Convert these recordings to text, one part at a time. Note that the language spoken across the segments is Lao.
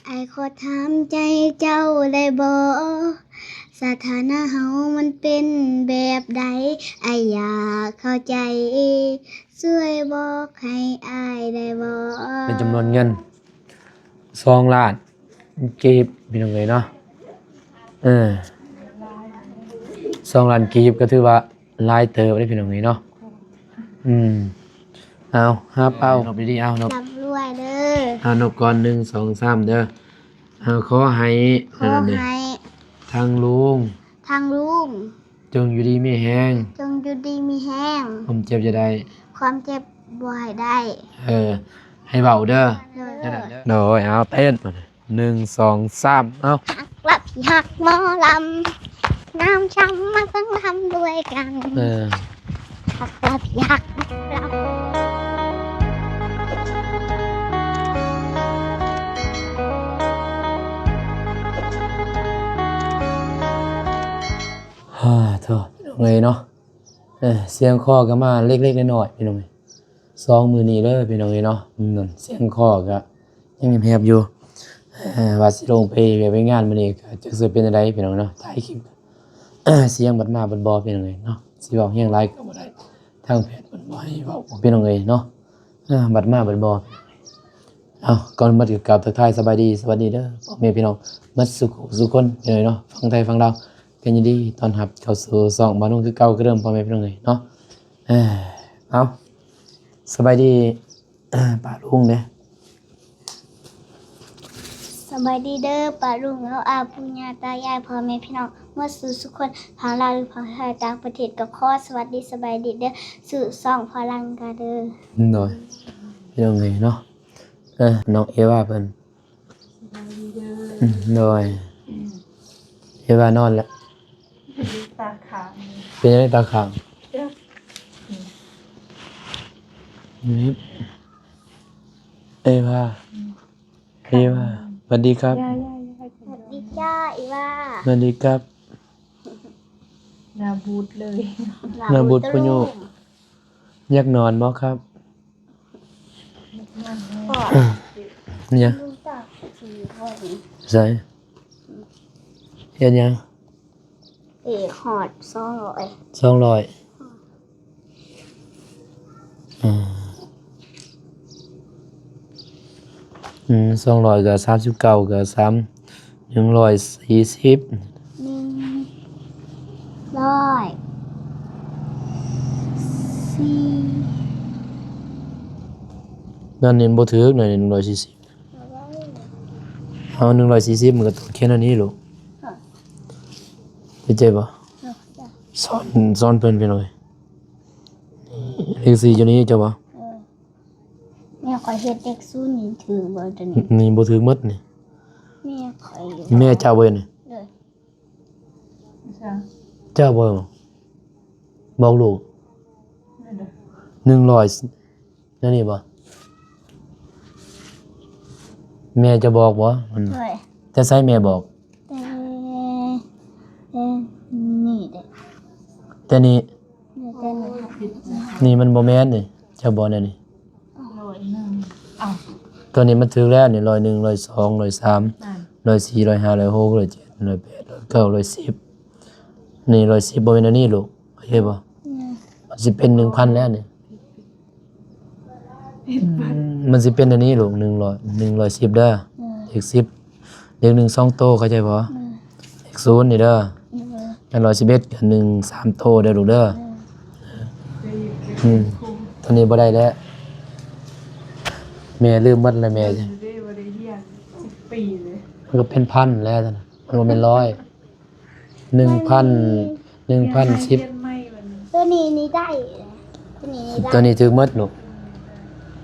ອ້າຍຂໍຖາມໃຈເຈົ້າໄດ້ບໍ່? ສະຖານະເຮົາມັນເປັນແບບໃດ? ອ້າຍຢາກເຂົ້າໃຈ ຊ່ວຍບອກໃຫ້ອ້າຍໄດ້ບໍ່? ເປັນຈຳນວນເງິນສອງລ້ານກີບ ພີ່ນ້ອງເອີຍເນາະ. ເອີ ສອງລ້ານກີບກໍຖືວ່າຫຼາຍເຕີບເດ້ ພີ່ນ້ອງເອີຍເນາະ. ອືມ ເອົາ ຮັບເອົາ ນົບດີໆ ເອົາ ນົບ ລ່ຳລວຍເດີ. ເອົາ ນົບກ່ອນ ໜຶ່ງ ສອງ ສາມ ເດີ. ເອົາ ຂໍໃຫ້ ຂໍໃຫ້ ທາງລຸງ ທາງລຸງ ຈົ່ງຢູ່ດີມີແຮງ ຈົ່ງຢູ່ດີມີແຮງ ຄວາມເຈັບຢ່າໄດ້ ຄວາມເຈັບບໍ່ໃຫ້ໄດ້. ເອີ ໃຫ້ເວົ້າເດີ. ໂດຍ ໂດຍ ເອົາ ເຕັ້ນ ໜຶ່ງ ສອງ ສາມ ເອົາ. ຮັກລະທີ່ຮັກໝໍລຳ ນ້ຳຊ້ຳມາຟັງລຳດ້ວຍກັນ. ເອີ ຮັກລະທີ່ຮັກໝໍລຳ. ຮາ ໂທ້ ພີ່ນ້ອງເອີຍເນາະ. ເອີ ສຽງຄໍກໍມາເລັກໆ ນ້ອຍໆ ພີ່ນ້ອງເອີຍ. ສອງມື້ນີ້ເດີ ພີ່ນ້ອງເອີຍເນາະ. ນັ້ນ ສຽງຄໍກໍຍັງແຫບໆ ຢູ່. ເອີ ວ່າຊິລົງໄປວຽກໄປງານມື້ນີ້ ກໍຈັກຊິເປັນຈັ່ງໃດ ພີ່ນ້ອງເນາະ. ຖ່າຍຄລິບ ສຽງບັດມາບັດບໍ່ ພີ່ນ້ອງເອີຍເນາະ. ຊິເວົ້າແຮງຫຼາຍກໍບໍ່ໄດ້ ທາງແພດເພິ່ນບໍ່ໃຫ້ເວົ້າ ພີ່ນ້ອງເອີຍເນາະ. ເອີ ບັດມາບັດບໍ່. ເອົາ ກ່ອນອື່ນໝົດກໍກາບທັກທາຍສະບາຍດີ ສະຫວັດດີເດີ ພໍ່ແມ່ພີ່ນ້ອງໝົດສູ່ຜູ້ສູ່ຄົນ ພີ່ນ້ອງເນາະ. ຝັ່ງໄທຝັ່ງລາວ ກໍຍິນດີຕ້ອນຮັບເຂົ້າສູ່ຊ່ອງບ້ານຮຸງຄືເກົ່າຄືເດີມ ພໍ່ແມ່ພີ່ນ້ອງເອີຍເນາະ. ເອີ ເອົາ ສະບາຍດີ ປ້າລຸງເດ້. ສະບາຍດີເດີ ປ້າລຸງ ອາ ປູ່ຍ່າຕາຍາຍ ພໍ່ແມ່ພີ່ນ້ອງໝົດສູ່ສູ່ຄົນ ພາງລາວ ຫຼື ພາງໄທ ຕ່າງປະເທດ ກໍຂໍສະຫວັດດີສະບາຍດີເດີ ສູ່ຊ່ອງພາລັງກາເດີ. ໂດຍ ພີ່ນ້ອງເອີຍເນາະ. ເອີ ນ້ອງເອວາເພິ່ນ ສະບາຍດີເດີ. ອືມ ໂດຍ ອືມ ເອວານອນແລ້ວ ຕາຄ້າງ ເປັນຫຍັງຕາຄ້າງ? ເອີ ນີ້ ເອວາ ອືມ ເອວາ ສະຫວັດດີຄັບ ສະຫວັດດີຈ້າ ເອວາ ສະຫວັດດີຄັບ. ໜ້າບູດເລີຍ ໜ້າບູດ ໜ້າບູດ ຜູ້ໂຍກ. ຢາກນອນບໍ່ຄັບ? ເອີ ໃສ ເຮັດຫຍັງ? ເອີ ຮອດສອງຮ້ອຍ ສອງຮ້ອຍ. ອືມ ອືມ ສອງຮ້ອຍກໍສາມສິບເກົ້າກໍສາມ ໜຶ່ງຮ້ອຍສີ່ສິບ ໜຶ່ງຮ້ອຍສີ່ ນັ້ນນີ້ບໍ່ຖືກ ນັ້ນນີ້ໜຶ່ງຮ້ອຍສີ່ສິບ. ເອົາ ໜຶ່ງຮ້ອຍສີ່ສິບ ມັນກໍຕ້ອງຂຽນອັນນີ້ລູກ ເຂົ້າໃຈບໍ່? ສອນ ສອນເພິ່ນ ພີ່ນ້ອງເອີຍ. ເລກສີ່ຢູ່ນີ້ ເຈົ້າບໍ່? ເອີ ແມ່ຂ້ອຍເຮັດເລກສູນນີ້ຖືກບໍ່ຕົວນີ້? ນີ້ບໍ່ຖືກໝົດນີ້. ແມ່ຂ້ອຍ ແມ່ເຈົ້າບໍ່ນີ້? ເອີ ເຈົ້າບໍ່? ບອກລູກ ໜຶ່ງຮ້ອຍ ແນວນີ້ບໍ່? ແມ່ຈະບອກບໍ່? ມັນ ໂດຍ ແຕ່ໃສແມ່ບອກ? ແຕ່ ແຕ່ນີ້ເດ້ ແຕ່ນີ້ ແຕ່ນີ້ ນີ້ມັນບໍ່ແມ່ນນີ້ ເຈົ້າບອກແນວນີ້ ຮ້ອຍໜຶ່ງ ເອົ້າ ຕົວນີ້ມັນຖືກແລ້ວນີ້ ຮ້ອຍໜຶ່ງ ຮ້ອຍສອງ ຮ້ອຍສາມ ຮ້ອຍສີ່ ຮ້ອຍຫ້າ ຮ້ອຍຫົກ ຮ້ອຍເຈັດ ຮ້ອຍແປດ ຮ້ອຍເກົ້າ ຮ້ອຍສິບ ນີ້ຮ້ອຍສິບ ບໍ່ແມ່ນອັນນີ້ລູກ ໂອເຄບໍ່? ອືມ ມັນຊິເປັນໜຶ່ງພັນແລ້ວນີ້ ມັນຊິເປັນອັນນີ້ລູກ ໜຶ່ງຮ້ອຍ ໜຶ່ງຮ້ອຍສິບເດີ ເອີ ເລກສິບ ເລກໜຶ່ງສອງໂຕ ເຂົ້າໃຈບໍ່? ເອີ ເລກສູນນີ້ເດີ ເອີ ແລ້ວຮ້ອຍສິບເອັດກໍໜຶ່ງສາມໂຕເດີລູກເດີ ເອີ ອືມ ຕົວນີ້ບໍ່ໄດ້ແລ້ວ ແມ່ລືມໝົດແລ້ວແມ່ ບໍ່ໄດ້ຮຽນສິບປີເລີຍ ມັນກໍເປັນພັນແລ້ວ ມັນບໍ່ແມ່ນຮ້ອຍ ໜຶ່ງພັນ ໜຶ່ງພັນສິບ ຕົວນີ້ນີ້ໄດ້ ຕົວນີ້ນີ້ໄດ້ ຕົວນີ້ຖືກໝົດລູກ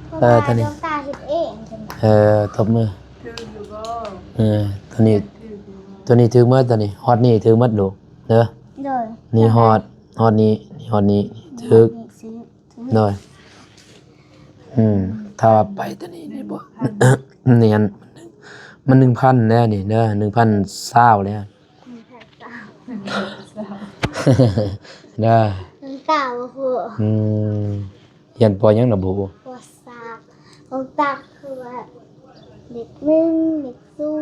ເພາະວ່າ ເອີ ຕົວນີ້ ດວງຕາເຮັດເອງ ເອີ ຕົບມື ຖືກຢູ່ບໍ່? ເອີ ຕົວນີ້ ຖືກຢູ່ບໍ່? ຕົວນີ້ຖືກໝົດ ຕົວນີ້ ຮອດນີ້ຖືກໝົດລູກເດີ ໂດຍ ນີ້ຮອດ ຮອດນີ້ ຮອດນີ້ຖືກ ໂດຍ ອືມ ຖ້າວ່າໄປຕົວນີ້ນີ້ບໍ່ ນີ້ຫັ້ນ ມັນໜຶ່ງພັນແລ້ວນີ້ເດີ ໜຶ່ງພັນຊາວແລ້ວ ເດີ ມັນເກົ່າໂພດ ອືມ ຮຽນ ປ.ຫຍັງນະ? ບໍ່ຮູ້ ປ.ສາມ ຂອງຕັກຄືວ່າ ເລກໜຶ່ງ ເລກສູນ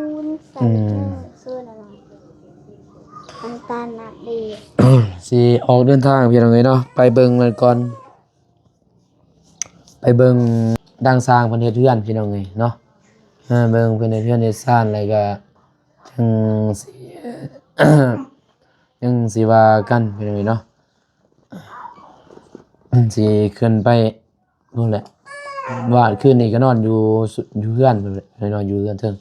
ຊິອອກເດີນທາງພີ່ນ້ອງເອີຍເນາະ ໄປເບິ່ງນັ້ນກ່ອນ ໄປເບິ່ງທາງຊ່າງເພິ່ນເຮັດເຮືອນພີ່ນ້ອງເອີຍເນາະ ເອີ ເບິ່ງເພິ່ນເຮັດເຮືອນເຮັດຊານ ແລ້ວກະຈັ່ງຊິ ຈັ່ງຊິວ່າກັນພີ່ນ້ອງເອີຍເນາະ ຊິຂຶ້ນໄປພຸ້ນແຫຼະ ວ່າຄືນນີ້ກະນອນຢູ່ ຢູ່ເຮືອນພຸ້ນແຫຼະ ນອນຢູ່ເຮືອນເທິງ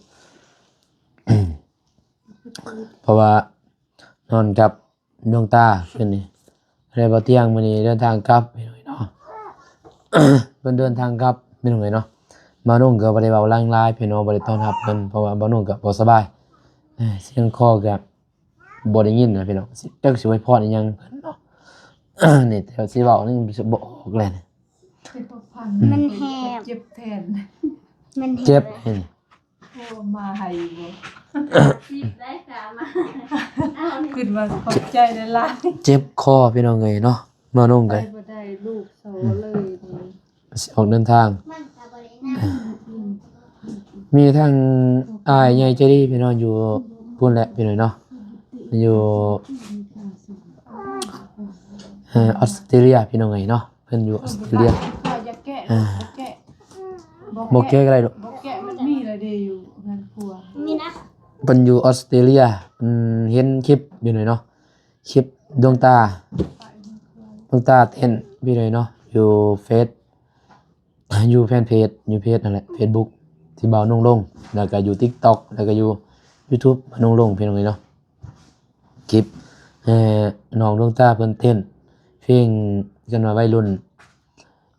ເພາະວ່ານອນກັບ ດວງຕາຄືນນີ້ ແລ້ວບໍ່ຕຽງມື້ນີ້ເດີນທາງກັບພີ່ນ້ອງເອີຍເນາະ ເພິ່ນເດີນທາງກັບພີ່ນ້ອງເອີຍເນາະ ບ່າວນຸ່ງກໍບໍ່ໄດ້ເວົ້າຫຍັງຫຼາຍພີ່ນ້ອງ ບໍ່ໄດ້ຕ້ອນຮັບເພິ່ນ ເພາະວ່າບ່າວນຸ່ງກໍບໍ່ສະບາຍ ເອີ ສຽງຄໍກໍບໍ່ໄດ້ຍິນນະພີ່ນ້ອງ ຊິ ຈັກຊິອວຍພອນອີ່ຫຍັງເພິ່ນເນາະ ນີ້ແຕ່ຊິເວົ້ານີ້ບໍ່ອອກແລ້ວນີ້ ມັນແຮບ ເຈັບແທນ ມັນແຮບ ເຈັບນີ້ ໂອ້ ມາໃຫ້ຢູ່ບໍ່ ຊິບໄດ້ກະມາ ເອົານີ້ ຄິດວ່າຂອບໃຈຫຼາຍໆ ເຈັບຄໍພີ່ນ້ອງເອີຍເນາະ ມານຸ່ງ ໄປ ກໍ ບໍ່ໄດ້ ລູກເຊົາເລີຍນີ້ ຊິອອກເດີນທາງ ມັນກໍບໍ່ໄດ້ນານ ມີທັງອ້າຍໃຫຍ່ໃຈດີພີ່ນ້ອງ ຢູ່ພຸ້ນແຫຼະພີ່ນ້ອງເນາະ ຢູ່ ເອີ ອອສເຕຣເລຍພີ່ນ້ອງເອີຍເນາະ ເພິ່ນຢູ່ອອສເຕຣເລຍ ເອີ ບໍ່ແກະ ບໍ່ແກະກໍໄດ້ດອກ ບໍ່ແກະ ມັນມີແລ້ວເດ້ຢູ່ເຮືອນຄົວ ມີນະ ເພິ່ນຢູ່ອອສເຕຣເລຍ ເພິ່ນເຫັນຄລິບພີ່ນ້ອງເນາະ ຄລິບດວງຕາ ດວງຕາເຕັ້ນພີ່ນ້ອງເນາະ ຢູ່ເຟສ ຢູ່ແຟນເພຈ ຢູ່ເພຈຫັ້ນແຫຼະ ເຟສບຸກ ທີ່ບ່າວນຸ່ງລົງ ແລ້ວກະຢູ່ຕິກຕັອກ ແລ້ວກະຢູ່ຢູທູບ ບ່າວນຸ່ງລົງພີ່ນ້ອງເອີຍເນາະ ຄລິບ ເອີ ນ້ອງດວງຕາເພິ່ນເຕັ້ນ ເພງ ເອີ້ນວ່າໄວລຸ້ນ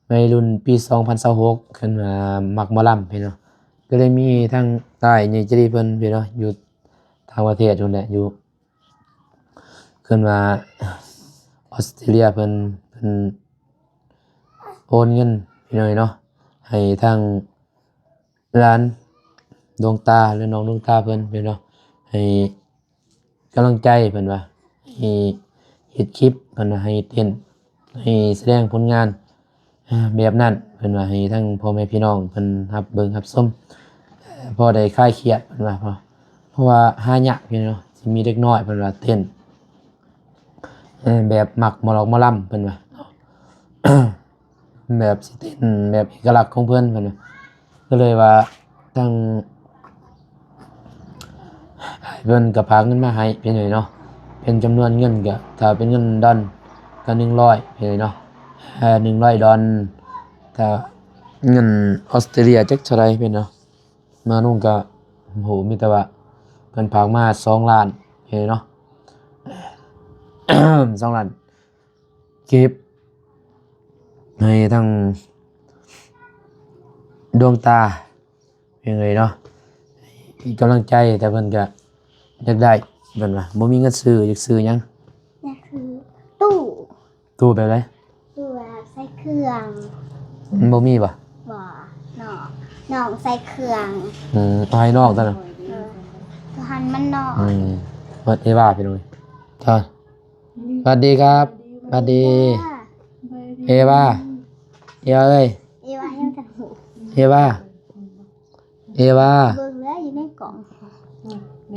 ໄວລຸ້ນປີສອງພັນຊາວຫົກ ເອີ້ນວ່າມັກໝໍລຳພີ່ນ້ອງ ກໍເລີຍມີທັງອ້າຍໃຫຍ່ໃຈດີເພິ່ນພີ່ນ້ອງ ຢູ່ຕ່າງປະເທດພຸ້ນແຫຼະ ຢູ່ ເອີ້ນວ່າອອສເຕຣເລຍເພິ່ນ ເພິ່ນໂອນເງິນພີ່ນ້ອງເອີຍເນາະ ໃຫ້ທາງຫຼານດວງຕາ ຫຼື ນ້ອງດວງຕາເພິ່ນພີ່ນ້ອງເນາະ ໃຫ້ກຳລັງໃຈເພິ່ນວ່າ ໃຫ້ເຮັດຄລິບ ເພິ່ນວ່າໃຫ້ເຕັ້ນ ໃຫ້ສະແດງຜົນງານ ອາ ແບບນັ້ນ ເພິ່ນວ່າໃຫ້ທັງພໍ່ແມ່ພີ່ນ້ອງເພິ່ນຮັບເບິ່ງຮັບຊົມ ເອີ ພໍໄດ້ຄາຍຄຽດ ເພິ່ນວ່າ ເພາະ ເພາະວ່າຫາຍາກພີ່ນ້ອງເນາະ ຊິມີເດັກນ້ອຍ ເພິ່ນວ່າເຕັ້ນ ເອີ ແບບມັກໝໍລອກໝໍລຳ ເພິ່ນວ່າ ແບບຊິເຕັ້ນແບບເອກະລັກຂອງເພິ່ນ ເພິ່ນວ່າ ກໍເລີຍວ່າທາງ ອ້າຍເພິ່ນກໍຝາກເງິນມາໃຫ້ພີ່ນ້ອງເນາະ ເປັນຈຳນວນເງິນກໍ ຖ້າເປັນເງິນດອນກໍໜຶ່ງຮ້ອຍພີ່ນ້ອງເນາະ ເອີ ໜຶ່ງຮ້ອຍດອນ ຖ້າເງິນອອສເຕຣເລຍຈັກເທົ່າໃດພີ່ນ້ອງເນາະ ມານຸ່ງກໍບໍ່ຮູ້ ມີແຕ່ວ່າເພິ່ນຝາກມາສອງລ້ານພີ່ນ້ອງເນາະ ສອງລ້ານ ເກັບໃຫ້ທັງດວງຕາ ເປັນໄງເນາະ ໃຫ້ກຳລັງໃຈ ແຕ່ເພິ່ນກະຢາກໄດ້ ເພິ່ນວ່າບໍ່ມີເງິນຊື້ ຢາກຊື້ຫຍັງ? ຢາກຊື້ຕູ້ ຕູ້ແບບໃດ? ຕູ້ແບບໃສ່ເຄື່ອງ ມັນບໍ່ມີບໍ່? ບໍ່ ນ້ອງ ນ້ອງໃສ່ເຄື່ອງ ອືມ ເອົາໃຫ້ນ້ອງຕົວນັ້ນ ເອີ ໂຕຫັ້ນມັນນ້ອຍ ອືມ ເອີວາ ພີ່ນ້ອງ ສະຫວັດດີຄັບ ສະຫວັດດີ ເອວາ ເອວາເອີຍ ເອວາຍັງຈະຮູ້ ເອວາ ເອວາ ເບິ່ງແລ້ວຢູ່ໃນກ່ອງ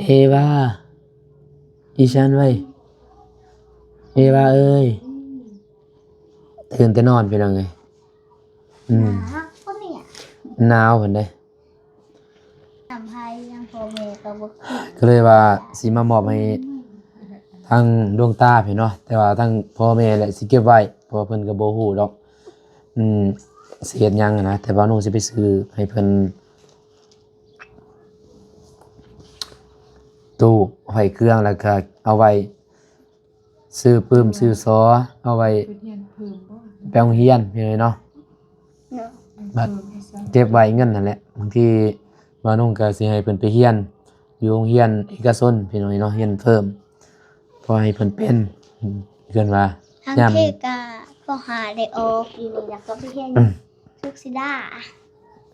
ເອວາ ອີສານໄວ ເອວາເອີຍ ຕື່ນແຕ່ນອນ ພີ່ນ້ອງເອີຍ ອືມ ໜາວ ຄົນນີ້ ໜາວເພິ່ນເດ້ ທຳໃຫ້ຍັງພໍ່ແມ່ກໍບໍ່ ກໍເລີຍວ່າຊິມາມອບໃຫ້ທາງດວງຕາພີ້ເນາະ ແຕ່ວ່າທາງພໍ່ແມ່ແຫຼະຊິເກັບໄວ້ ເພາະວ່າເພິ່ນກໍບໍ່ຮູ້ດອກ ອືມ ຊິເຮັດຫຍັງຫັ້ນນະ ແຕ່ວ່ານ້ອງຊິໄປຊື້ໃຫ້ເພິ່ນ ຕູ້ ຫ້ອຍເຄື່ອງ ແລ້ວກໍເອົາໄວ້ ຊື້ປຶ້ມ ຊື້ຊໍ ເອົາໄວ້ໄປໂຮງຮຽນ ພີ່ນ້ອງເນາະ ບັດເກັບໄວ້ເງິນຫັ້ນແຫຼະ ບາງທີບ່າວນຸ່ງກໍຊິໃຫ້ເພິ່ນໄປຮຽນຢູ່ໂຮງຮຽນເອກະຊົນ ພີ່ນ້ອງເນາະ ຮຽນເພີ່ມ ເພື່ອໃຫ້ເພິ່ນເປັນ ເອີ້ນວ່າ ທາງເຂດກໍ ປໍຫ້າໄດ້ອອກຢູ່ນີ້ ແລ້ວກໍໄປຮຽນຢູ່ສຸກສິດາ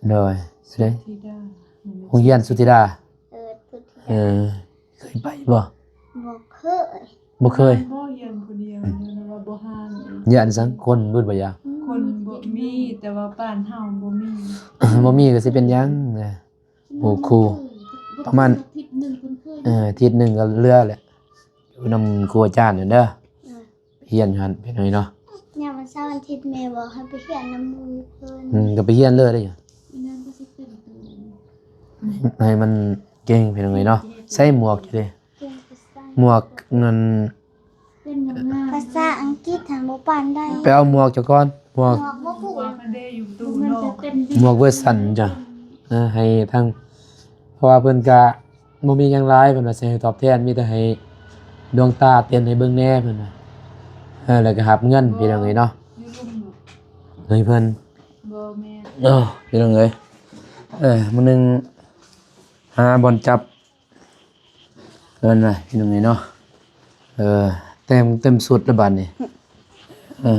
ໂດຍ ສຸທິດາ ໂຮງຮຽນສຸທິດາ ເອີ ສຸທິດາ ເອີ ເຄີຍໄປບໍ່? ບໍ່ເຄີຍ ບໍ່ເຄີຍ ບໍ່ຮຽນຜູ້ດຽວ ອືມ ແຕ່ວ່າບໍ່ຮ່າງ ຢ້ານສັງຄົນເບິດບໍ່ຢາ ຄົນບໍ່ມີ ແຕ່ວ່າບ້ານເຮົາບໍ່ມີ ບໍ່ມີກໍຊິເປັນຫຍັງນະ ໂອ້ ຄູ ປະມານທິດໜຶ່ງເພິ່ນເຄີຍ ເອີ ທິດໜຶ່ງກໍເຫຼືອແຫຼະ ຢູ່ນຳຄູອາຈານນັ້ນເດີ ເອີ ຮຽນຢູ່ຫັ້ນ ພີ່ນ້ອງເອີຍເນາະ. ຍາມວັນເສົາວັນອາທິດແມ່ບອກໃຫ້ໄປຮຽນນຳໝູ່ເພິ່ນ. ອືມ ກໍໄປຮຽນເລີຍເດ້. ໃຫ້ມັນເກັ່ງ ພີ່ນ້ອງເອີຍເນາະ. ໃສ່ໝວກຢູ່ເດ້. ໝວກນັ້ນ ພາສາອັງກິດຫັ້ນບໍ່ປານໃດ. ໄປເອົາໝວກເຈົ້າກ່ອນ. ໝວກ ໝວກບໍ່ຮູ້. ໝວກເວີຊັນຈ້ະ. ເອີ ໃຫ້ທາງ ເພາະວ່າເພິ່ນກະບໍ່ມີຫຍັງຫຼາຍ ເພິ່ນວ່າຊິໃຫ້ຕອບແທນ ມີແຕ່ໃຫ້ດວງຕາເຕັ້ນໃຫ້ເບິ່ງແດ່ ເພິ່ນວ່າ. ເອີ ແລ້ວກໍຮັບເງິນ ພີ່ນ້ອງເອີຍເນາະ. ໃຫ້ເພິ່ນ. ບໍ່ແມ່ນ. ເອີ ພີ່ນ້ອງເອີຍ. ເອີ ມື້ໜຶ່ງຫາບ່ອນຈັບ ເອີ້ນວ່າ ພີ່ນ້ອງເອີຍເນາະ. ເອີ ແຕ່ງເຕັມຊຸດລະບາດນີ້. ເອີ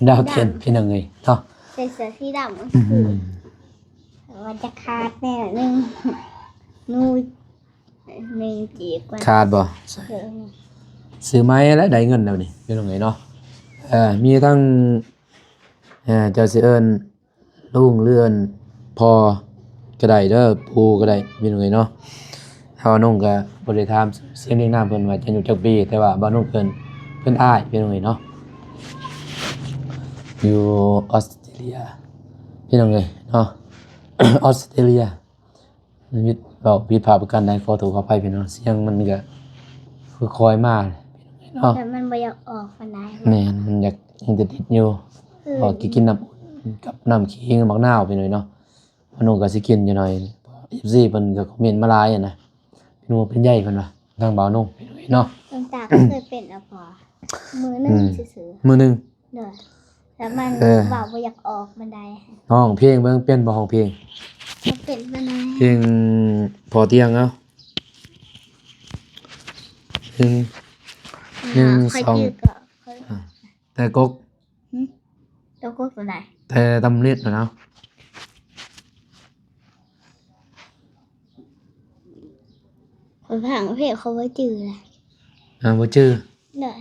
ດາວເຕັນ ພີ່ນ້ອງເອີຍເນາະ. ໃສ່ເສື້ອສີດຳ. ອືມ ວ່າຈະຂາດແນ່ໜຶ່ງ ໜູໜຶ່ງຈີບກ່ອນ. ຂາດບໍ່? ເອີ ຊື້ໃໝ່ແລ້ວ ໄດ້ເງິນແລ້ວນີ້ ພີ່ນ້ອງເອີຍເນາະ. ເອີ ມີທັງ ເອີ ເຈົ້າຊິເອີ້ນ ລຸງ ເລື່ອນ ພໍ່ກໍໄດ້ເດີ ປູ່ກໍໄດ້ ພີ່ນ້ອງເອີຍເນາະ. ເຮົານ້ອງກໍບໍ່ໄດ້ຖາມສຽງຮຽງນາມເພິ່ນວ່າຈະອາຍຸຈັກປີ ແຕ່ວ່າບ່າວນົກເອີ້ນເພິ່ນອ້າຍ ພີ່ນ້ອງເອີຍເນາະ. ຢູ່ອອສເຕຣເລຍ ພີ່ນ້ອງເອີຍເນາະ. ອອສເຕຣເລຍ ເວົ້າຜິດພາດປະການໃດ ຂໍໂທດຂໍອະໄພ ພີ່ນ້ອງ. ສຽງມັນກໍຄ່ອຍໆມາ ພີ່ນ້ອງເອີຍເນາະ. ແຕ່ມັນບໍ່ຢາກອອກປານໃດ. ແມ່ນ ມັນຢາກ ຍັງຕິດໆຢູ່. ເອີ ກໍກິນນ້ຳອຸ່ນກັບນ້ຳຂີງບັກນາວ ພີ່ນ້ອງເອີຍເນາະ. ພະນຸກໍຊິກິນຢູ່ໜ້ອຍ ເອັຟຊີ ເພິ່ນກໍຄອມເມັນມາຫຼາຍຫັ້ນນະ ເປັນຫ່ວງເປັນໃຍເພິ່ນວ່າ ທາງບ່າວນົງເນາະ. ນ້ອງຕາກໍເຄີຍເປັນແລ້ວພໍ ມື້ໜຶ່ງ ອືມ ຊື່ໆ ມື້ໜຶ່ງ ໂດຍ ແລ້ວມັນ ເອີ ເວົ້າບໍ່ຢາກອອກປານໃດ. ຮ້ອງເພງເບິ່ງ ເປັນບໍ່? ຮ້ອງເພງ ບໍ່ເປັນປານໃດ. ເພງພໍຕຽງເອົາ ໜຶ່ງ ໜຶ່ງ ສອງ ແຕ່ກົກ ຫຶ ຕົວກົກຕົວໃດ? ແຕ່ຕຳລິດນະເນາະ. ຂ້ອຍຟັງເພງຂ້ອຍບໍ່ຈື່ແຫຼະ. ອ່າ ບໍ່ຈື່. ໂດຍ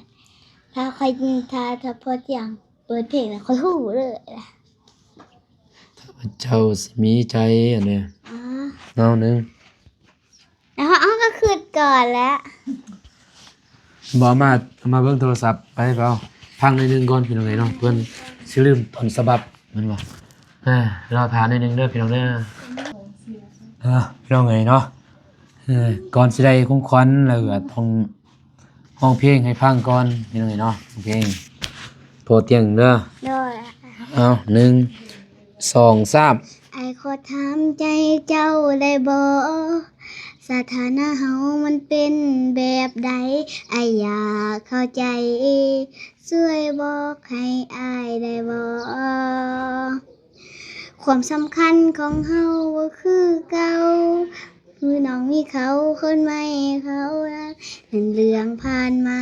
ຖ້າຂ້ອຍ ຖ້າ ຖ້າພໍຕຽງເປີດເພງແລ້ວຂ້ອຍຮູ້ເລີຍ. ຖ້າວ່າເຈົ້າຊິມີໃຈ ອັນນີ້ ອໍ ເອົາໜຶ່ງ. ແລ້ວເຮົາກໍຄິດກ່ອນແຫຼະ. ບໍ່ ມາ ມາເບິ່ງໂທລະສັບ ໄປ ເອົາ ຟັງໜ້ອຍໜຶ່ງກ່ອນ ພີ່ນ້ອງເອີຍເນາະ. ເພິ່ນຊິລືມຕົ້ນສະບັບ ແມ່ນບໍ່? ເອີ ລໍຖ້າໜ້ອຍໜຶ່ງເດີ ພີ່ນ້ອງເດີ. ເອີ ພີ່ນ້ອງເອີຍເນາະ ເອີ ກ່ອນຊິໄດ້ຂອງຂວັນ ແລ້ວກໍຕ້ອງຮ້ອງເພງໃຫ້ຟັງກ່ອນ ພີ່ນ້ອງເອີຍເນາະ. ເພງ ພໍຕຽງເດີ. ໂດຍ ເອົາ ໜຶ່ງ ສອງ ສາມ. ອ້າຍຂໍຖາມໃຈເຈົ້າໄດ້ບໍ່? ສະຖານະເຮົາມັນເປັນແບບໃດ? ອ້າຍຢາກເຂົ້າໃຈ ຊ່ວຍບອກໃຫ້ອ້າຍໄດ້ບໍ່? ຄວາມສຳຄັນຂອງເຮົາບໍ່ຄືເກົ່າ ຄືນ້ອງມີເຂົາ ຄົນໃໝ່ເຂົານັ້ນ ແມ່ນເລື່ອງຜ່ານມາ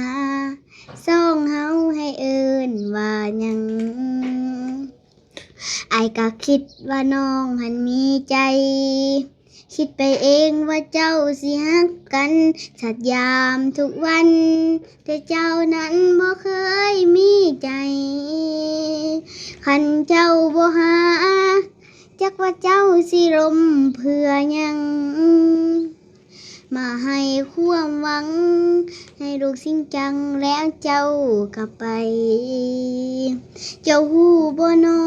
ສອງເຮົາໃຫ້ເອີ້ນວ່າຫຍັງ? ອ້າຍກໍຄິດວ່ານ້ອງຫັ້ນມີໃຈ ຄິດໄປເອງວ່າເຈົ້າຊິຮັກກັນ ສັກຢາມທຸກວັນ ແຕ່ເຈົ້ານັ້ນບໍ່ເຄີຍມີໃຈ. ຄັນເຈົ້າບໍ່ຮັກ ຈັກວ່າເຈົ້າຊິລົ້ມເພື່ອຫຍັງ? ມາໃຫ້ຄວາມຫວັງໃຫ້ລູກຊິງຈັງ ແລ້ວເຈົ້າກໍໄປ. ເຈົ້າຮູ້ບໍ່ນໍ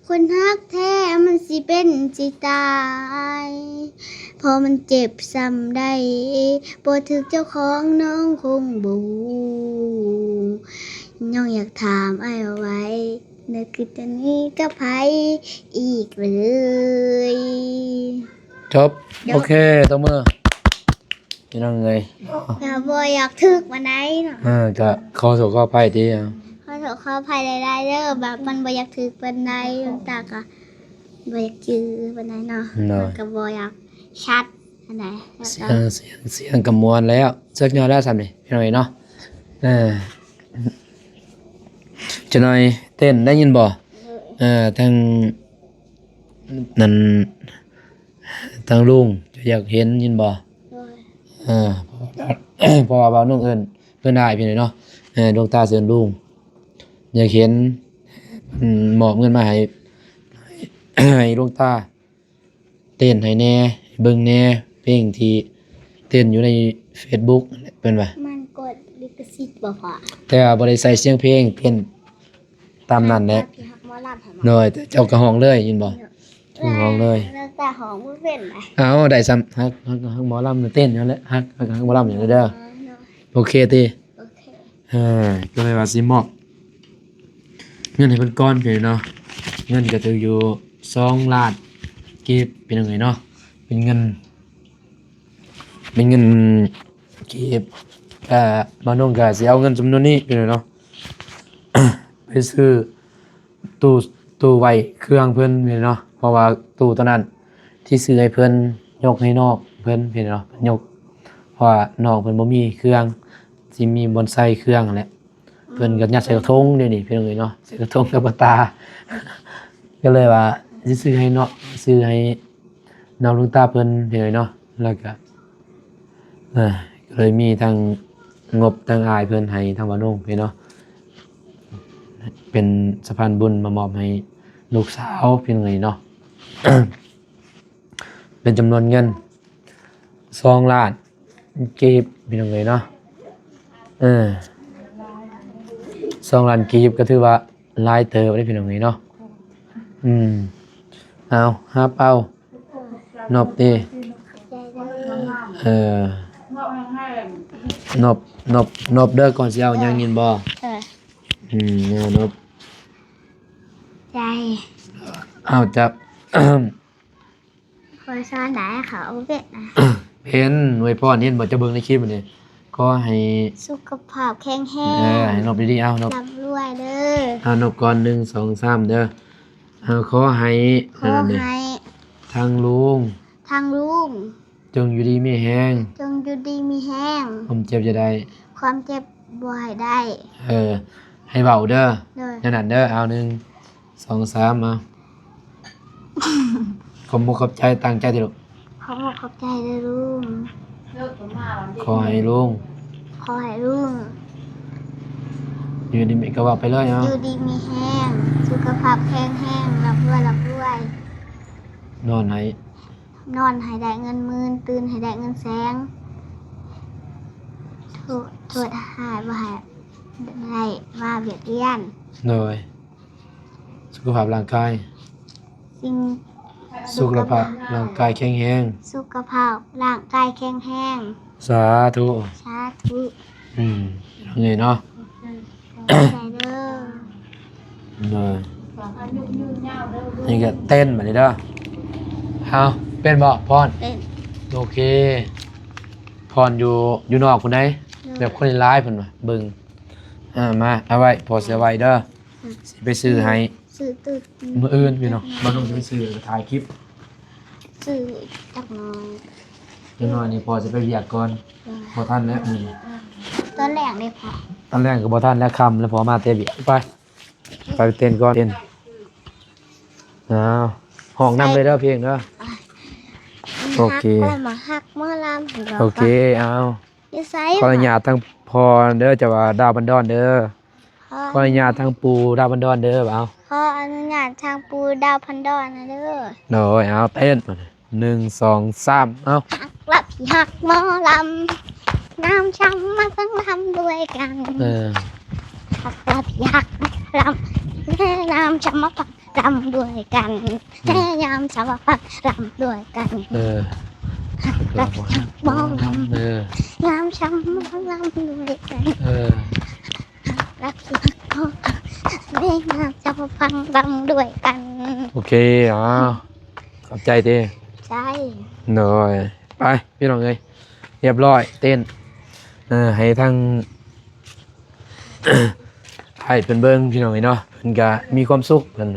ຄົນຮັກແທ້ມັນຊິເປັນຊິຕາຍ ເພາະມັນເຈັບສ່ຳໃດ ບໍ່ຖືກເຈົ້າຂອງ ນ້ອງຄົງບໍ່ຮູ້. ນ້ອງຢາກຖາມອ້າຍວ່າໄວ້ ບໍ່ຄິດຈະມີກັບໃຜອີກເລີຍ. ຈົບ. ຈົບ. ໂອເຄ ຕົບມື ພີ່ນ້ອງເອີຍ. ກໍບໍ່ຢາກຖືກປານໃດເນາະ. ເອີ ກໍຂໍໂທດຂໍອະໄພຕິ. ຂໍໂທດຂໍອະໄພຫຼາຍໆເດີ ແບບມັນບໍ່ຢາກຖືກປານໃດ ນ້ອງຕາກໍບໍ່ຢາກຈື່ປານໃດເນາະ. ໂດຍ ມັນກໍບໍ່ຢາກຊັດປານໃດ. ສຽງ ສຽງ ສຽງກໍມ່ວນແລ້ວ ສຸດຍອດແລ້ວສ່ຳນີ້ ພີ່ນ້ອງເອີຍເນາະ. ເອີ ຈັກໜ້ອຍເຕັ້ນ ໄດ້ຍິນບໍ່? ເອີ ທາງນັ້ນ ທາງລຸງ ເຈົ້າຢາກເຫັນ ຍິນບໍ່? ໂດຍ ເອີ ເພາະວ່າບ່າວນົງເອີ້ນ ເອີ້ນອ້າຍພີ່ນ້ອງເນາະ. ເອີ ດວງຕາເຊີນລຸງ ຢາກເຫັນ ອືມ ມອບເງິນມາໃຫ້ ໃຫ້ດວງຕາ ເຕັ້ນໃຫ້ແດ່ ເບິ່ງແດ່ ເພງທີ່ເຕັ້ນຢູ່ໃນເຟສບຸກ ເພິ່ນວ່າ ມັນກົດລິ ກະຊິດບໍ່ພໍ ແຕ່ວ່າບໍ່ໄດ້ໃສ່ສຽງເພງ ເຕັ້ນຕາມນັ້ນແຫຼະ. ທີ່ຮັກໝໍລຳຫັ້ນບໍ່? ໂດຍ ແຕ່ເຈົ້າກໍຮ້ອງເລີຍ ຍິນບໍ່? ໂດຍ ເຈົ້າຮ້ອງເລີຍ. ແຕ່ຮ້ອງບໍ່ເປັນນະ. ເອົາ ໄດ້ຊ່ຳ ຮັກ ຮັກ ຮັກໝໍລຳເຕັ້ນຫັ້ນແຫຼະ ຮັກ ຮັກ ຮັກໝໍລຳນີ້ເດີ. ອໍ ໂດຍ ໂອເຄຕິ? ໂອເຄ. ເອີ ກໍເລີຍວ່າຊິມອບເງິນໃຫ້ເພິ່ນກ່ອນພີ່ນ້ອງເນາະ. ເງິນກໍຖືກຢູ່ສອງລ້ານກີບພີ່ນ້ອງເອີຍເນາະ ເປັນເງິນ ເປັນເງິນກີບ. ກະບ່າວນົງກະຊິເອົາເງິນຈຳນວນນີ້ພີ່ນ້ອງເນາະ ໄປຊື້ຕູ້ ຕູ້ໄວ້ເຄື່ອງເພິ່ນພີ່ນ້ອງເນາະ ເພາະວ່າຕູ້ໂຕນັ້ນທີ່ຊື້ໃຫ້ເພິ່ນ ຍົກໃຫ້ນ້ອງເພິ່ນພີ່ນ້ອງເນາະ ເພິ່ນຍົກ ເພາະວ່ານ້ອງເພິ່ນບໍ່ມີເຄື່ອງ ຊິມີບ່ອນໃສ່ເຄື່ອງຫັ້ນແຫຼະ. ເພິ່ນກໍຍັດໃສ່ກະທົງດຽວນີ້ພີ່ນ້ອງເອີຍເນາະ ໃສ່ກະທົງກັບປາຕາ ກໍເລີຍວ່າຊິຊື້ໃຫ້ເນາະ ຊື້ໃຫ້ນ້ອງລຸງຕາເພິ່ນພີ່ນ້ອງເອີຍເນາະ. ແລ້ວກໍ ເອີ ກໍເລີຍມີທັງງົບທັງອາຍເພິ່ນໃຫ້ທັງບ່າວນົງພີ່ນ້ອງເນາະ ເປັນສະພານບຸນມາມອບໃຫ້ລູກສາວພີ່ນ້ອງເອີຍເນາະ. ເປັນຈຳນວນເງິນສອງລ້ານກີບພີ່ນ້ອງເອີຍເນາະ. ເອີ ສອງລ້ານກີບກໍຖືວ່າຫຼາຍເຕີບເດ້ພີ່ນ້ອງເອີຍເນາະ. ອືມ ເອົາ ຮັບເອົາ ນົບຕິ. ເອີ ນົບ ນົບ ນົບເດີ ກ່ອນຊິເອົາຫຍັງຍິນບໍ່? ເອີ ອືມ ເອົານົບ ໃຈ ເອົາຈັບ ຂ້ອຍສອນໄດ້ ເຂົາເປັນນະ. ເຫັນ ອວຍພອນ ເຫັນບໍ່? ຈະເບິ່ງໃນຄລິບນີ້ ຂໍໃຫ້ສຸຂະພາບແຂງແຮງ ເອີ ໃຫ້ນົບດີໆ ເອົານົບ ລ່ຳລວຍເດີ. ເອົານົບກ່ອນ ໜຶ່ງ ສອງ ສາມ ເດີ. ເອົາ ຂໍໃຫ້ ຂໍໃຫ້ທັງລຸງ ທັງລຸງ ຈົ່ງຢູ່ດີມີແຮງ ຈົ່ງຢູ່ດີມີແຮງ ຄວາມເຈັບຢ່າໄດ້ ຄວາມເຈັບບໍ່ໃຫ້ໄດ້. ເອີ ໃຫ້ເວົ້າເດີ ໂດຍ ແນວນັ້ນເດີ. ເອົາ ໜຶ່ງ ສອງ ສາມ ເອົາ ຂອບອົກຂອບໃຈ ຕັ້ງໃຈຕິລູກ. ຂອບອົກຂອບໃຈເດີລຸງ. ຂໍໃຫ້ລຸງ ຂໍໃຫ້ລຸງ ຢູ່ດີມີ ກໍເວົ້າໄປເລີຍເນາະ ຢູ່ດີມີແຮງ ສຸຂະພາບແຂງແຮງ ລ່ຳລວຍ ລ່ຳລວຍ. ນອນໃຫ້ ນອນໃຫ້ໄດ້ເງິນໝື່ນ ຕື່ນໃຫ້ໄດ້ເງິນແສນ ໂທດ ໂທດຮ້າຍບໍ່ໃຫ້ໄດ້ມາບຽດບຽນ. ໂດຍ ສຸຂະພາບຮ່າງກາຍ ສິ່ງ ສຸຂະພາບຮ່າງກາຍແຂງແຮງ ສຸຂະພາບຮ່າງກາຍແຂງແຮງ. ສາທຸ ສາທຸ. ອືມ ເອົາເລີຍເນາະ ຂອບໃຈເດີ. ໂດຍ ນີ້ກໍເຕັ້ນບາດນີ້ເດີ. ເອົາ ເປັນບໍ່ພອນ? ເປັນ. ໂອເຄ ພອນຢູ່ ຢູ່ນອກພຸ້ນໃດ ໂດຍ ແບບຄົນຫຼາຍໆ ເພິ່ນວ່າ ເບິ່ງ. ເອົາມາ ເອົາໄວ້ ພໍ່ເສືອໄວ້ເດີ ອືມ ຊິໄປຊື້ໃຫ້ ຊື້ຕື່ມມື້ອື່ນພີ່ນ້ອງ. ບໍ່ຕ້ອງໄປຊື້ ຖ່າຍຄລິບ ຊື້ຈັກໜ້ອຍ ຈັກໜ້ອຍນີ້ພໍ່ຊິໄປວຽກກ່ອນ. ໂດຍ ບໍ່ທັນແລ້ວມື້ນີ້ ຕອນແລງເດ້ພໍ່? ຕອນແລງກໍບໍ່ທັນແລ້ວ ຄ່ຳແລ້ວ ພໍ່ມາແຕ່ວຽກ. ໄປ ໄປເຕັ້ນກ່ອນ ເຕັ້ນ. ອ້າວ ຮ້ອງນຳເລີຍເດີ ເພງເດີ. ໂອເຄ ຮັກ ຂ້ອຍມາຮັກໝໍລຳ. ໂອເຄ ເອົາ ຢູ່ໃສ? ຂໍອະນຸຍາດທາງພໍ່ເດີ ເຈົ້າວ່າດາວພັນດອນເດີ. ຂໍ ຂໍອະນຸຍາດທາງປູ່ດາວພັນດອນເດີ. ເອົາ ຂໍອະນຸຍາດທາງປູ່ດາວພັນດອນເດີ. ໂດຍ ເອົາ ເຕັ້ນ ໜຶ່ງ ສອງ ສາມ ເອົາ. ຮັກລະທີ່ຮັກໝໍລຳ ນ້ຳຊ້ຳມາຟັງລຳດ້ວຍກັນ. ເອີ ຮັກລະທີ່ຮັກໝໍລຳ ແມ່ນ້ຳຊ້ຳມາຟັງລຳດ້ວຍກັນ. ເອີ ແມ່ນ້ຳຊ້ຳມາຟັງລຳດ້ວຍກັນ. ເອີ ຮັກລະທີ່ຮັກໝໍລຳ ເອີ ນ້ຳຊ້ຳມາຟັງລຳດ້ວຍກັນ. ເອີ ຮັກລະທີ່ຮັກໝໍລຳ ແມ່ນ້ຳຊ້ຳມາຟັງລຳດ້ວຍກັນ. ໂອເຄ ອ້າວ ຂອບໃຈຕິ. ໃຈ ໂດຍ. ໄປ ພີ່ນ້ອງເອີຍ ຮຽບຮ້ອຍ ເຕັ້ນ ເອີ ໃຫ້ທາງ ໃຫ້ເພິ່ນເບິ່ງ ພີ່ນ້ອງເອີຍເນາະ. ເພິ່ນກະມີຄວາມສຸກເພິ່ນ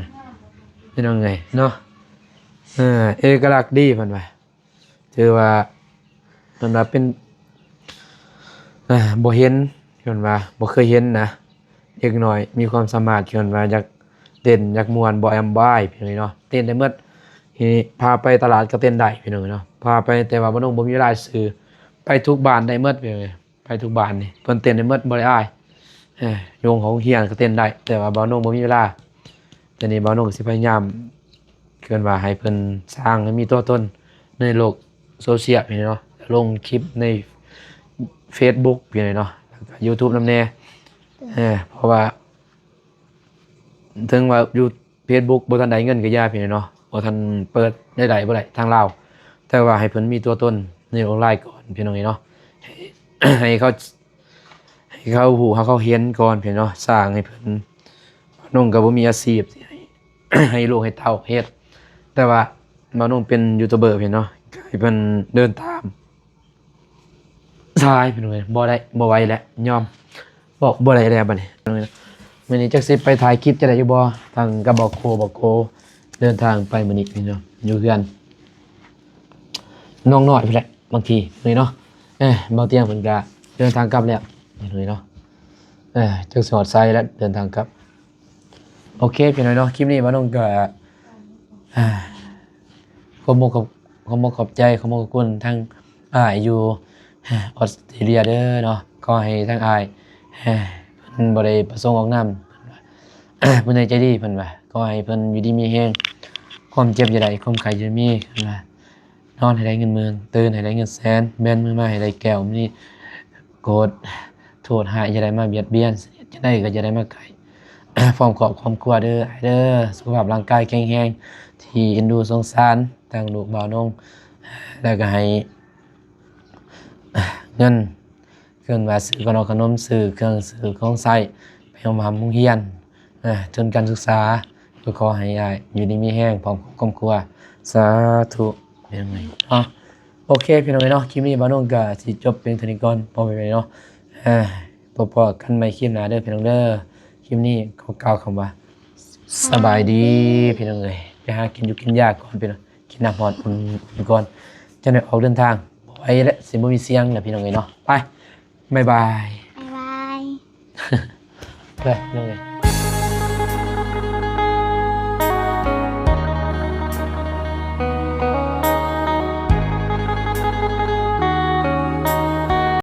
ພີ່ນ້ອງເອີຍເນາະ. ເອີ ເອກະລັກດີ ເພິ່ນວ່າ ຖືວ່າ ເພິ່ນວ່າເປັນ ເອີ ບໍ່ເຫັນ ເພິ່ນວ່າບໍ່ເຄີຍເຫັນນະ ເດັກນ້ອຍມີຄວາມສາມາດ ເພິ່ນວ່າຢາກເຕັ້ນ ຢາກມ່ວນ ບໍ່ແອມບໍ່ອາຍ ພີ່ນ້ອງເອີຍເນາະ. ເຕັ້ນໄດ້ໝົດ ທີ່ພາໄປຕະຫຼາດກໍເຕັ້ນໄດ້ ພີ່ນ້ອງເອີຍເນາະ. ພາໄປ ແຕ່ວ່າບ່າວນົງບໍ່ມີເວລາຊື່ ໄປທຸກບ້ານໄດ້ໝົດ ພີ່ນ້ອງເອີຍ. ໄປທຸກບ້ານນີ້ ເພິ່ນເຕັ້ນໄດ້ໝົດ ບໍ່ໄດ້ອາຍ. ເອີ ຢູ່ໂຮງຮຽນກໍເຕັ້ນໄດ້ ແຕ່ວ່າບ່າວນົງບໍ່ມີເວລາ. ແຕ່ນີ້ບ່າວນົງກໍຊິພະຍາຍາມ ເອີ້ນວ່າໃຫ້ເພິ່ນສ້າງໃຫ້ມີຕົວຕົນໃນໂລກໂຊຊຽວນີ້ເນາະ ລົງຄລິບໃນເຟສບຸກນີ້ເນາະ. YouTube ນຳແດ່ ເອີ ເພາະວ່າ ເຖິງວ່າຢູ່ Facebook ບໍ່ທັນໄດ້ເງິນກໍຢ່າ ພີ່ນ້ອງເນາະ ບໍ່ທັນເປີດ ໄດ້ ໄດ້ບໍ່ໄດ້ທາງລາວ ແຕ່ວ່າໃຫ້ເພິ່ນມີຕົວຕົນໃນໂລກອອນລາຍກ່ອນ ພີ່ນ້ອງເອີຍເນາະ ໃຫ້ ໃຫ້ເຂົາ ໃຫ້ເຂົາຮູ້ ໃຫ້ເຂົາເຫັນກ່ອນ ພີ່ນ້ອງເນາະ ສ້າງໃຫ້ເພິ່ນ ນ້ອງກໍບໍ່ມີອາຊີບ ໃຫ້ ໃຫ້ລູກໃຫ້ເຕົ້າເຮັດ ແຕ່ວ່າ ບ່າວນົງເປັນຢູທູບເບີ ພີ່ນ້ອງເນາະ ໃຫ້ເພິ່ນເດີນຕາມ ຊາຍ ພີ່ນ້ອງເອີຍ ບໍ່ໄດ້ ບໍ່ໄຫວແລ້ວ ຍອມ ເວົ້າບໍ່ໄດ້ແລ້ວບັດນີ້ ພີ່ນ້ອງເອີຍ ມື້ນີ້ຈັກຊິໄປຖ່າຍຄລິບຈະໄດ້ຢູ່ບໍ່ ທາງກັບບໍ່ໂຄ ບໍ່ໂຄ ເດີນທາງໄປມື້ນີ້ ພີ່ນ້ອງ ຢູ່ເຮືອນນ້ອງນ້ອຍພຸ້ນແຫຼະ ບາງທີ ພີ່ນ້ອງເນາະ ເອີ ບ່າວຕຽງເພິ່ນກະເດີນທາງກັບແລ້ວ ພີ່ນ້ອງເນາະ ເອີ ຈັກຊິຮອດໃສແລ້ວ ເດີນທາງກັບ ໂອເຄ ພີ່ນ້ອງເນາະ ຄລິບນີ້ບ່າວນົງກໍ ອ່າ ຂອບອົກຂອບ ຂອບອົກຂອບໃຈ ຂອບອົກຂອບຄຸນທາງອ້າຍຢູ່ ອ່າ ອອສເຕຣເລຍເດີເນາະ ຂໍໃຫ້ທາງອ້າຍ ອ່າ ເພິ່ນບໍ່ໄດ້ປະສົງອອກນາມ ເພິ່ນໃຈດີ ເພິ່ນວ່າ ຂໍໃຫ້ເພິ່ນຢູ່ດີມີແຮງ ຄວາມເຈັບຢ່າໄດ້ ຄວາມໄຂ້ຢ່າມີ ເພິ່ນວ່າ ນອນໃຫ້ໄດ້ເງິນໝື່ນ ຕື່ນໃຫ້ໄດ້ເງິນແສນ ແບນມືມາໃຫ້ໄດ້ແກ້ວມະນີໂກດ ໂທດຮ້າຍຢ່າໄດ້ມາບຽດບຽນ ສະເໜັດຈັ່ງໃດກໍຢ່າໄດ້ມາໃກ້ ພ້ອມຄອບຄອບຄົວເດີອ້າຍເດີ ສຸຂະພາບຮ່າງກາຍແຂງແຮງ ທີ່ເອັນດູສົງສານທັງລູກບ່າວນົງ ແລ້ວກໍໃຫ້ເງິນ ເອີ້ນວ່າຊື້ຂະໜົມຂະໜົມ ຊື້ເຄື່ອງຊື້ຂອງໃຊ້ ໄປໂຮງຮ່ຳໂຮງຮຽນ ເອີ ທຶນການສຶກສາ ກໍຂໍໃຫ້ອ້າຍຢູ່ດີມີແຮງ ພ້ອມຄອບຄອບຄົວ ສາທຸ ພີ່ນ້ອງເອີຍເນາະ ໂອເຄ ພີ່ນ້ອງເອີຍເນາະ ຄລິບນີ້ບ່າວນົງກໍຊິຈົບພຽງເທົ່ານີ້ກ່ອນ ພໍ່ແມ່ພີ່ນ້ອງເນາະ ເອີ ພົບພໍ້ກັນໃໝ່ຄລິບໜ້າເດີ ພີ່ນ້ອງເດີ ຄລິບນີ້ຂໍກ່າວຄຳວ່າ ສະບາຍດີ ພີ່ນ້ອງເອີຍ ໄປຫາກິນຢູ່ກິນຢາກ່ອນ ພີ່ນ້ອງ ກິນນ້ຳຮ້ອນອຸ່ນໆກ່ອນ ຈັ່ງໄດ້ອອກເດີນທາງ ບໍ່ໄຫວແລ້ວ ຊິບໍ່ມີສຽງແລ້ວ ພີ່ນ້ອງເອີຍເນາະ ໄປ ບາຍບາຍ ບາຍບາຍ ເອີ ພີ່ນ້ອງເອີຍ.